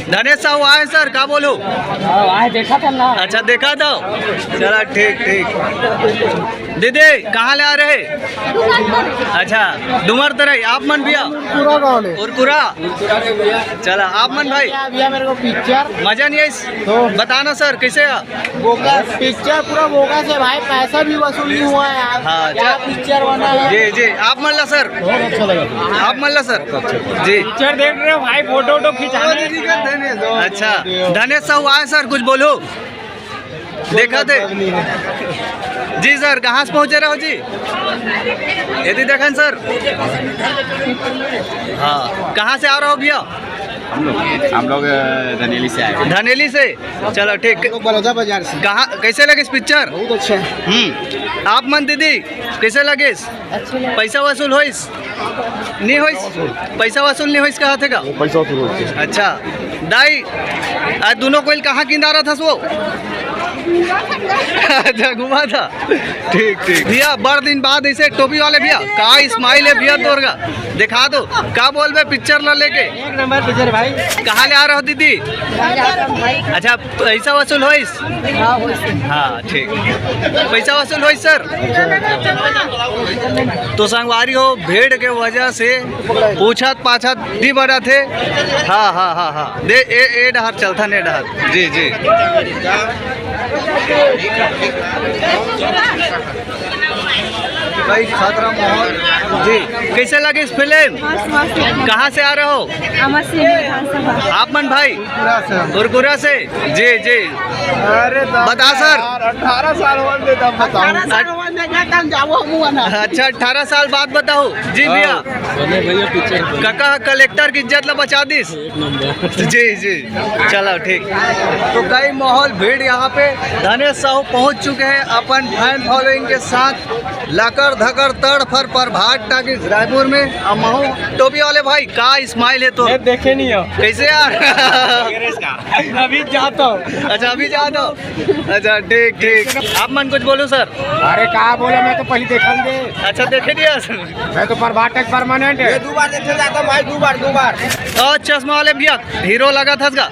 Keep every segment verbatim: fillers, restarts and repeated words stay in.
धनेश साहू आए सर, का बोलूं? हाँ, आए देखा था ना। अच्छा, देखा था। चला, ठीक, ठीक। दीदी, कहाँ ले आ रहे? अच्छा, डूमरतरई। आप मन भैया? पूरा गाँव ले। उरकुरा। चला, आप मन भाई? भैया, मेरे को पिक्चर। मजा नहीं आई? तो बताना सर, कैसे है? बोगस, पिक्चर पूरा बोगस है भाई, पैसा भी वसूल नहीं हुआ है यार। हाँ, क्या अच्छा। पिक्चर बना है। जी, जी, आप मन ला सर? बहुत अच्छा लगा। आप मन ला सर? जी। पिक्चर देख रहे हो भाई, फोटो वोटो खिंचाना है। अच्छा, धनेश साहू आए सर, कुछ बोलो। देखा थे? जी सर, कहाँ से पहुँचे रहो जी? यदि देखन सर। हाँ, कहाँ से आ रहे हो भैया? हम लोग, हम लोग, अ, धनेली से आए हैं। धनेली से? चलो, ठीक। हम लोग बलौदा बाजार से। कहाँ, कैसे लगे इस पिक्चर? बहुत अच्छा है। हम्म, आप मन दीदी, कैसे लगे इस? अच्छे लगे। पैसा वसूल होइस? नहीं होइस? पैसा वसूल नहीं होइस, कहा थे का? वो पैसा वसूल होइस। अच्छा, दाई, आज दोनों कोई कहाँ किंदारा था वो? अच्छा, घुमा था। ठीक, ठीक। भैया, बड़ दिन बाद ऐसे टोपी वाले भैया, का स्माइल है भैया तोर का? दिखा दो, का बोलबे पिक्चर ला लेके? एक नंबर पिक्चर भाई। कहाँ ले आ रहे हो दीदी? अच्छा, पैसा वसूल होइस? हाँ, होइस। हाँ, ठीक। पैसा वसूल होइस सर? तो संगवारी हो, भीड़ के वजह से पूछत पाछत नहीं बना थे। हाँ, हाँ, हाँ, हाँ। दे, ए, ए डहर चलथन, ए डहर। जी, जी। भाई, खतरा माहौल। जी, कैसे लगे इस फिल्म? मस्त, मस्त। कहाँ से आ रहे हो? अमर सिंह विधानसभा। आप मन भाई? उरकुरा से। उरकुरा से? जी, जी। अरे दादा बता सर। यार, अठारह साल होने दे, तब बताऊं। अठारह साल होने दे, तब जाओ, हम हुआ ना। अच्छा, अठारह साल बाद बताओ। जी भैया। हाँ, भैया पिक्चर। काका कलेक्टर की इज्जत ला बचा दिस। एक नंबर। जी, जी। चलो, ठीक। तो कई माहौल भीड़ यहाँ पे। धनेश साहू पहुँच चुके हैं अपन फैन फॉलोइंग के साथ। लकर धकर तड़ फर प्रभात टाकीज रायपुर में। अब महू टोपी वाले भाई, का स्माइल है तो? मैं देखे नहीं हो। कैसे यार? अभी जाता हूँ। अच्छा, अभी जाता हूँ। अच्छा, ठीक, ठीक। आप मन कुछ बोलो सर। अरे, का बोला, मैं तो पहले देखन दे। अच्छा, देखे नहीं यार। मैं तो प्रभात टाकीज परमानेंट है। ये दो बार देखे जाता भाई, दो बार, दो बार। और चश्मा वाले भैया, हीरो लगा था इसका।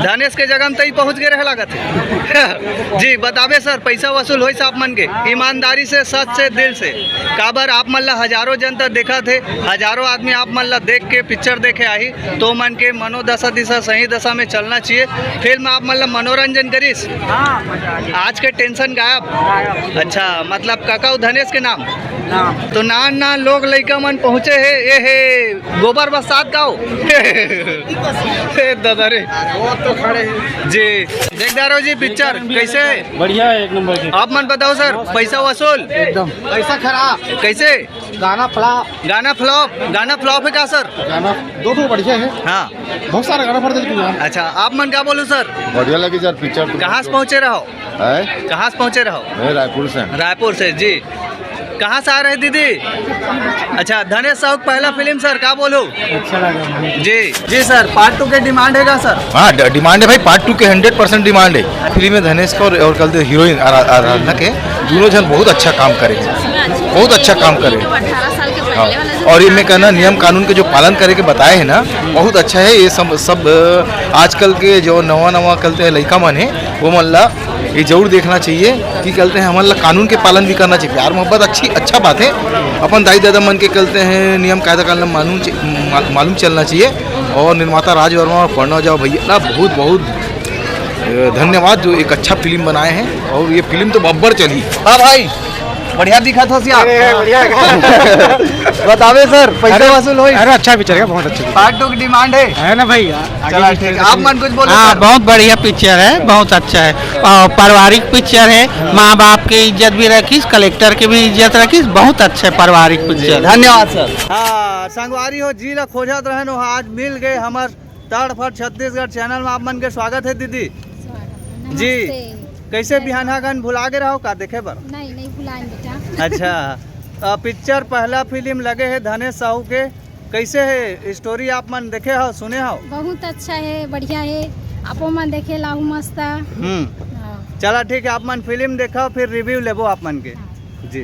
धनेश के जगह में तई पहुँच गए रहे लागत है। जी, बताबे सर, पैसा वसूल होइस आप मन के? ईमानदारी से, सच से, दिल से। काबर आप मन ला हजारों जनता देखत हे, हजारों आदमी आप मन ला देख के पिक्चर देखे आही, तो मन के मनोदशा दिशा सही दशा में चलना चाहिए। फिल्म आप मन ला मनोरंजन करिस, आज के टेंशन गायब। अच्छा, मतलब काका अउ धनेश के नाम? तो नान नान लोग लइका मन पहुँचे हे, ए हे, गोबर बरसात गाँव। ए दादा रे। वो तो खड़े हैं। जी, देख डारो जी पिक्चर कैसे है? बढ़िया है, एक नंबर की। आप मन बताओ सर, पैसा वसूल? एकदम। पैसा खराब। कैसे? गाना फ्लॉप। गाना फ्लॉप? गाना फ्लॉप है का सर? गाना दो ठो बढ़िया है। हाँ। बहुत सारा गाना पड़ देते यार। अच्छा, आप मन का बोलो सर? बढ़िया लगी सर पिक्चर तो। कहाँ से पहुँचे रहो? हैं? कहाँ से पहुँचे रहो? मैं रायपुर से। रायपुर से जी। कहाँ से आ रहे दीदी? अच्छा, धनेश साहू की पहला फिल्म सर, का बोलो? अच्छा लगा। जी जी सर, पार्ट टू के डिमांड है का सर? हाँ, ड-, डिमांड है भाई, पार्ट टू के हंड्रेड परसेंट डिमांड है। फिल्म में धनेश का और, और कल हीरोइन आरा-, आराधना के दोनों जन बहुत अच्छा काम करे, बहुत अच्छा काम करे। हाँ, और ये मैं कहना नियम कानून के जो पालन करे के बताए हैं ना, बहुत अच्छा है। ये सब, सब, अ, आजकल के जो नवा नवा कलते हैं लइका मन है, वो मन ला ये जरूर देखना चाहिए कि कलते हैं हमन ला कानून के पालन भी करना चाहिए। प्यार मोहब्बत अच्छी, अच्छा बात है, अपन दाई दादा मन के कलते हैं नियम कायदा कानून मालूम च-, मा-, मालूम चलना चाहिए। और निर्माता राज वर्मा और पढ़ना जाओ भैया ना, बहुत बहुत, अ, धन्यवाद जो एक अच्छा फिल्म बनाए हैं। और ये फिल्म तो बब्बर चली। हाँ भाई, बढ़िया दिखा था सिया। अरे, बढ़िया। बतावे सर, पैसा अरे, वसूल होई? अरे, अच्छा पिक्चर है, बहुत अच्छा पिक्चर। पार्ट टू की डिमांड है? है ना भाई, आगे चला, भी ठीक है। आप मन कुछ बोलो हाँ, सर। बहुत बढ़िया पिक्चर है, बहुत अच्छा है। और पारिवारिक पिक्चर है, माँ बाप की इज्जत भी रखिस, कलेक्टर की भी इज्जत रखिस, बहुत अच्छा है पारिवारिक पिक्चर। धन्यवाद सर। हाँ, संगवारी हो, जी ला खोजत रहन हो, आज मिल गए हमर तड़फड़ छत्तीसगढ़ चैनल में आप मन के स्वागत है दीदी। स्वागत है। जी। नमस्ते। कैसे बिहान हागन भुला गे रहो का देखे बर? नहीं, नहीं भुलाएं बेटा। अच्छा, अ, पिक्चर पहला फिल्म लगे है धनेश साहू के, कैसे है स्टोरी आप मन देखे हो, सुने हो? बहुत अच्छा है, बढ़िया है, आपो मन देखे लाहू मस्त। हम्म। हाँ। चला ठीक है, आप मन फिल्म देखो फिर रिव्यू लेबो आप मन के। हाँ। जी।